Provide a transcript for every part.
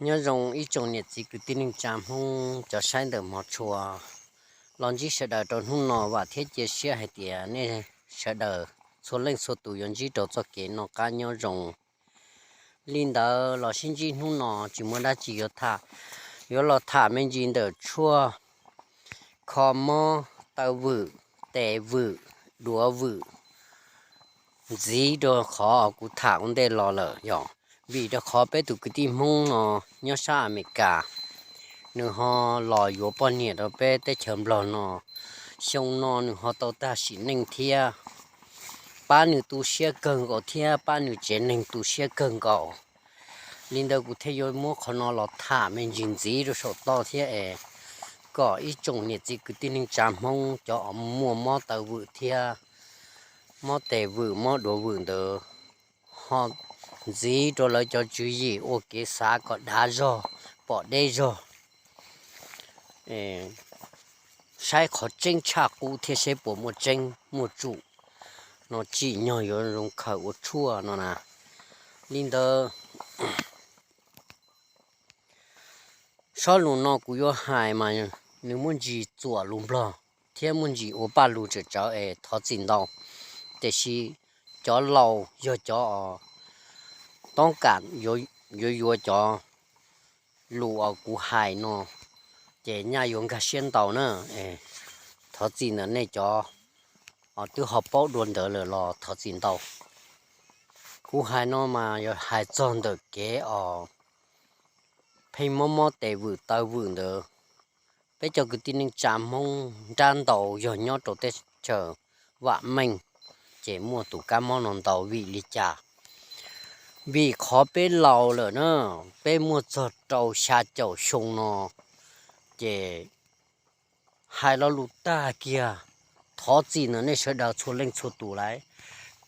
Nyob zoo ib tsoom niam txiv kwv tij neej tsa Hmoob cov saib ntawm hmov tshua, los ntsib sawv daws rau hnub no. Vam thiab cia siab hais tias nej sawv daws txhua leej txhua tus yuav ntsib rau txoj kev noj qab nyob zoo. Li ntawd los sib ntsib hnub no tsis muaj dab tsi yuav tham, yuav los tham me ntsis ntawm tshuaj kho mob taw vwm, tes vwm, duav vwm ntxiv rau qhov kuv tham ua ntej los lawm yog vim rau qhov peb tus kwv tij Hmoob no nyob sab Amelikas, nws ho los yuav poj niam rau peb teb chaws Nplog no. Xyoo no nws ho tau tag sim neej thiab, pab nws tu siab kawg nkaus thiab pab nws tsev neeg tu siab kawg nkaus. Li ntawd kuv thiaj yuav muab qhov no los tham me ntsis ntxiv rau saum toj thiab es kom ib tsoom niam txiv kwv tij neej tsa Hmoob cov uas muaj mob taw vwm thiab mob tes vwm mob duav vwm ntawd ho ntxiv rau lawv cov tswv yim ua kev xav kom dav zog, pom deb zog, saib qhov tseeb tshaj qub thiab seb puas muaj tseeb muaj tsum no tsim nyog yuav zoo khaws ua tshuaj no na. Li ntawd, sob lus no kuv yuav hais mas nws muaj ntsis txuam lus Nplog thiab muaj ntsis ua paj lus tsawm tsawv es thov txim ntau, tiam sis cov laus yog cov toob kam yuav yuav cov lus uas kuv hais no ces nyaj yuav nkag siab ntau na. Thov txim ntawm nej cov twb ho paub dua ntawd lawm los thov txim ntau. Kuv hais no mas yog hais txog ntawm kev os pheej mob mob tes vwm taw vwm ntawd. Peb cov kwv tij neej tsa Hmoob nrab ntau yog nyob rau teb chaws vam meej ces muaj tus kab mob no ntau. Vim li cas? Vim qhov peb laus lawm na, peb muaj txog rau xya caum xyoo no ces hais lo lus tag kiag, thov txim ntawm nej sawv daws txhua leej txhua tus lauj.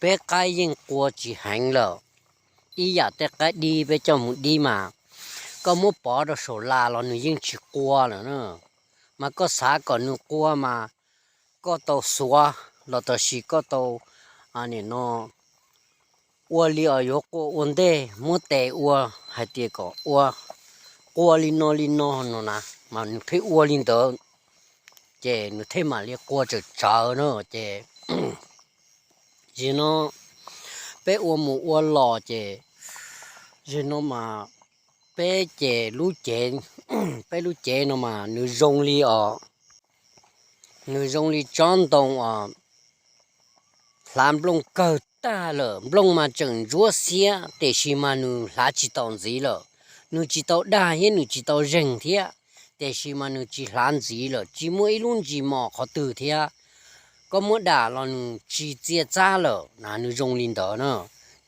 Peb qaib yeej qua tsis heev lawm. Ib yam tej qaib dib peb coj mus dib mas koj muab pov rau saum las los nws yeej tsis qua lawm na. Mas koj xav kom nws qua mas koj tau xuav los tam sis koj tau, nim no ua li os yuav qua ua ntej, muab tes ua hais tias kom ua, qua li no li no no na, mas nws pheej ua li ntawd, ces nws thiaj mam li qua tsawm tsawv na. Ces zaum no peb ua mus ua los ces zaum no mas peb ces lub cev, peb lub cev no mas nws zoo li os, nws zoo li tsob ntoo os hlav nplooj kawg tag lawm. Nplooj mas tseem ntsuab xiab tiam sis mas nws hlav tsis tau ntxiv lawm. Nws tsis tau dag thiab nws tsis tau zeeg thiab, tiam sis mas nws tsis hlav ntxiv lawm, tsis muaj ib lub ntsis mos qhov twg thiab. Koj muab dam los nws tsis txia txab lawm na, nws zoo li ntawd na.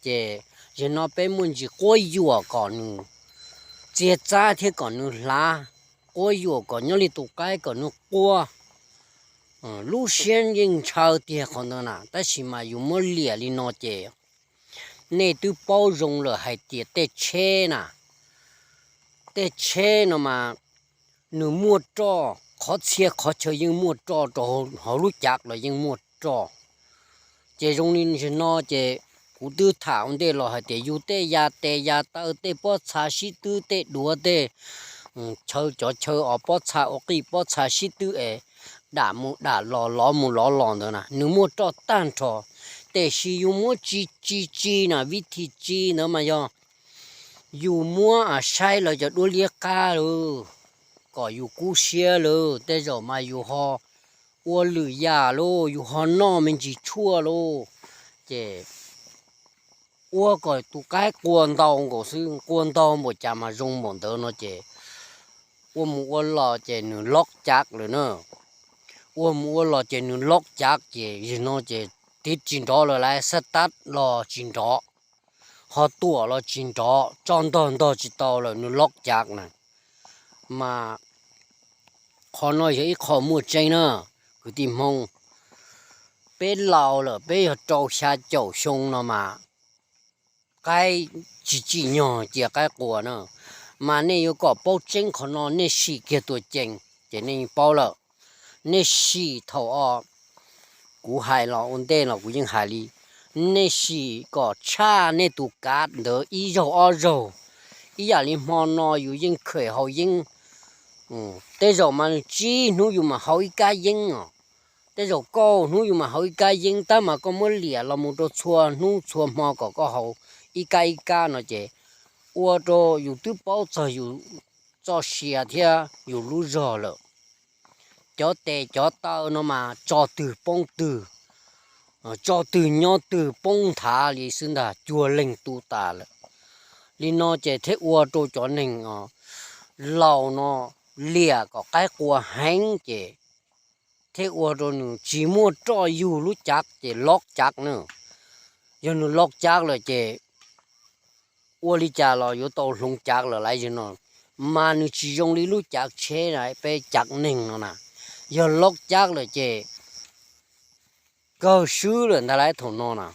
Ces zaum no peb muaj ntsis quab yuam kom nws txia txab thiab kom nws hlav, quab yuam kom nyob li tus qaib kom nws qua lub siab yeej ntshaw tiag qhov ntawd na, tab sis mas yus muab liam li no ces nej twb paub zoo lawm hais tias tej tsheb na, tej tsheb no mas nws muaj roj, qhov txhia qhov chaw yeej muaj roj, rau hauv lub cav los yeej muaj roj. Ces zoo li zaum no ces kuv twb tham ua ntej los hais tias yus tej ya tes ya taw, tej pob txha sib twb, tej duav, tej chaw, cov chaw os pob txha ua qij pob txha sib twb es dam mus dam los lov mus lov los ntawd na, nws muaj roj tag nrho. Tiam sis yus muab tsis tsis tsis na, vib thib tsis ntawd mas yog yus muab saib lawv cov duab liab qab lawm kom yus kub siab lawm, tej zaum mas yus ho ua lwm yam lauj, yus ho noj me ntsis tshuaj lauj. Ces ua kom tus qaib qua ntau nkaus xwb, qua ntau npaum cas mas zoo npaum ntawd no ces ua mus ua los ces nws lob cav lawm na. Ua mus ua los ces nws lob cav ces zaum no ces tiv tsis nrov lawm lauj, xab tab los tsis nrov, ho tuam los tsis nrov, tso ntog ntog tsis tau lawm, nws lob cav na. Mas qhov no yog ib qho muaj tseeb na, kwv tij Hmoob. Peb laus lawm, peb yog rau xya caum xyoo no mas qaib tsis tsim nyog cia qaib qua na. Mas nej yuav kom paub tseeb qhov no nej sim kiag tuam cees ces nej yeej paub lawm. Nej sim thaum os, kuv hais los ua ntej los kuv yeej hais li, nej sim kom tshaj nej tus kav ntawd ib zaug ob zaug, ib yam li hmo no yus yeej khem haus yeeb, tej zaum mas nws tsib hnub yus mam haus ib kab yeeb os, tej zaum kaum hnub yus mam haus ib kab yeeb, tab mas koj muab liam los mus rau txhua hnub txhua hmo kom koj haus ib kab ib kab no ces ua rau yus twb paub txog yus txoj sia thiab yus lub zog lawm. Cov tes cov taw no mas tso twg poob twg, tso twg nyob twg poob nthav li xwb ntag, cuag leeg tu tas lawm. Li no ces thiaj ua rau cov neeg laus no liam kom qaib qua heev ces thiaj ua rau nws tsis muaj roj yug lub cav ces lob cav na. Yog nws lob cav lawm ces ua li cas los yuav tau hloov cav lawm lauj. Yog no mas nws tsis zoo li lub cav tsheb na, peb cav neeg no na, yog lob cav lawm ces kawg swb lawm ntag lauj thaum no na.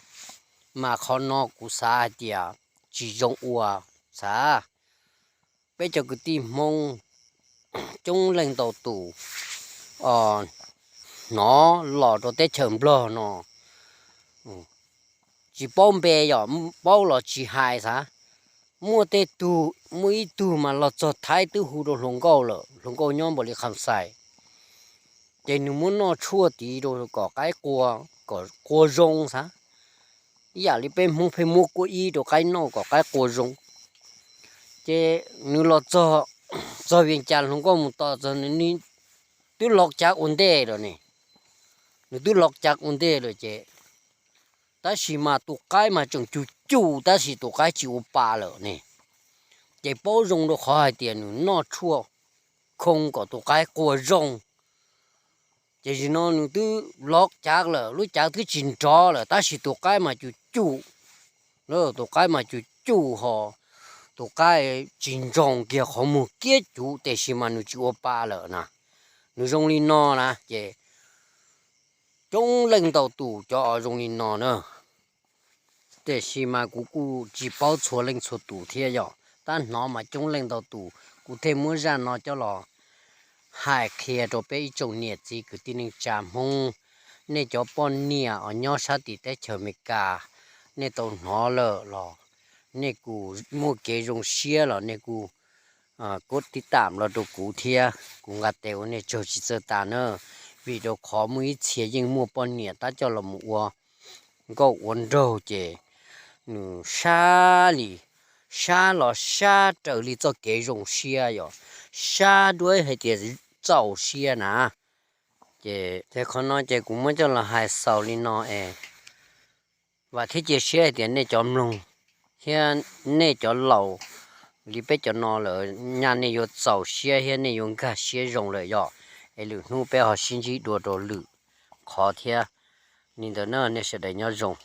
Mas qhov no kuv xav hais tias tsis zoo ua, xav peb cov kwv tij Hmoob coob leej ntau tus hnov los rau teb chaws Nplog no tsis paub npe yom, paub los tsis hais xav. Muaj tej tug, muaj ib tug mas los txog Thaib twb hu rau hluas nkauj lawm, hluas nkauj nyob npaum li Kham Xais. Ces nws muab noj tshuaj tid rau kom qaib qua, kom qua zoo xav. Ib yam li peb Hmoob pheej muab kuab ib rau qaib noj kom qaib qua zoo. Ces nws los txog, txog Vias Cas hluas nkauj mus tos txog nws, twb lob cav ua ntej lawm ne. Nws twb lob cav ua ntej lawm ces, tab sis mas tus qaib mas tseem cum cum tab sis tus qaib tsis ua pa lawm ne. Ces paub zoo rau qhov hais tias nws noj tshuaj khoo kom tus qaib qua zoo. Ces zaum no nws twb lob cav lawm, lub cav twb tsis nrov lawm tab sis tus qaib mas cum cum, tus qaib mas cum cum ho, tus qaib tsis ntsoog kiag qhov muag kiab cuv tiam sis mas nws tsis ua pa lawm na. Nws zoo li no na ces coob leej ntau tus cov zoo li no na. Tiam sis mas kuv kuj tsis paub txhua leej txhua tus thiab yom, tab hnov mas coob leej ntau tus, kuv thiaj muab zaj no coj los hais qhia rau peb ib tsoom niam txiv kwv tij neej tsa Hmoob. Nej cov poj niam uas nyob sab tim teb chaws Amelikas, nej tau hnov lawm los nej kuj muaj kev zoo siab los nej kuj kov tib tam los rau kuv thiab, kuv nqa tes ua nej tsaug tsis txawj tas na. Vim rau qhov muaj ib txhia yeej muaj poj niam tab coj los mus ua nkauj ua nraug ces nws sab li, sab los sab raws li txoj kev zoo siab yom, sab duab hais tias txaus siab na. Ces qhov no ces kuv muab coj los hais xaus li no es vam thiab cia siab hais tias nej cov mloog thiab nej cov laus li peb cov no lawm nyaj nej yuav txaus siab thiab nej yuav nkag siab zoo lawm yom. Es lwm hnub peb ho sib ntsib dua rau lwm qhov thiab. Li ntawd na, nej sawv daws nyob zoo.